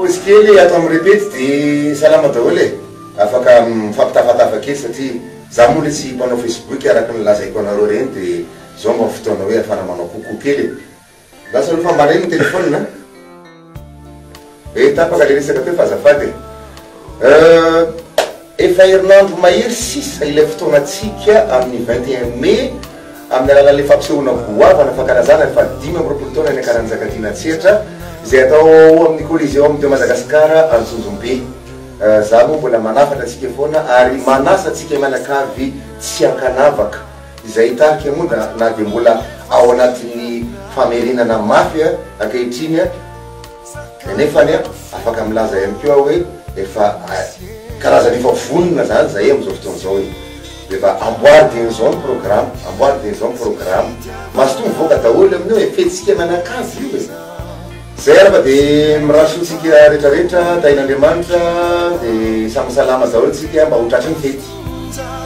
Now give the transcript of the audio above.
Pause kely ato amin'ny repety de salama daholo e! Afaka mifampitafatafa kely satria za moa le tsy mpanao facebook araka ny lazaiko anareo reny de zao mba fotoana hoe afana manao coucou kely e! Lasa aloha fa mba reny ny telephone a! Eh tapaka le resaka teo fa azafady e! Euh efa herinandro mahery sisa ilay fotoanantsika amin'ny 21 mai amin'ny alalan'ilay fampisehoana goavana fankalazana ny faha 25 taona ny Ankaranjakatiana an-tsehatra izay atao ao amin'ny Coliseum de Madagascar Antsonjombe. Za moa mbola manafatra antsika foana ary manasa antsika mianakavy tsy ankanavaka izay hitarika moa na dia mbola ao anatin'ny famerenana mafy ankehitriny Kanefa anie afaka milaza ihany koa aho hoe efa karazana efa vonona zany zahay amin'izao fotoana izao e! Efa amboary dieny izao ny programa, amboary dieny izao ny programa. Mazotoa mivoaka daholo amin'io e! Fetsika mianakavy io e! Zay ary fa de mirary soa antsika rehetra rehetra, tahin'Andriamanitra de samy salama daholo tsika mba ho tratry ny fety.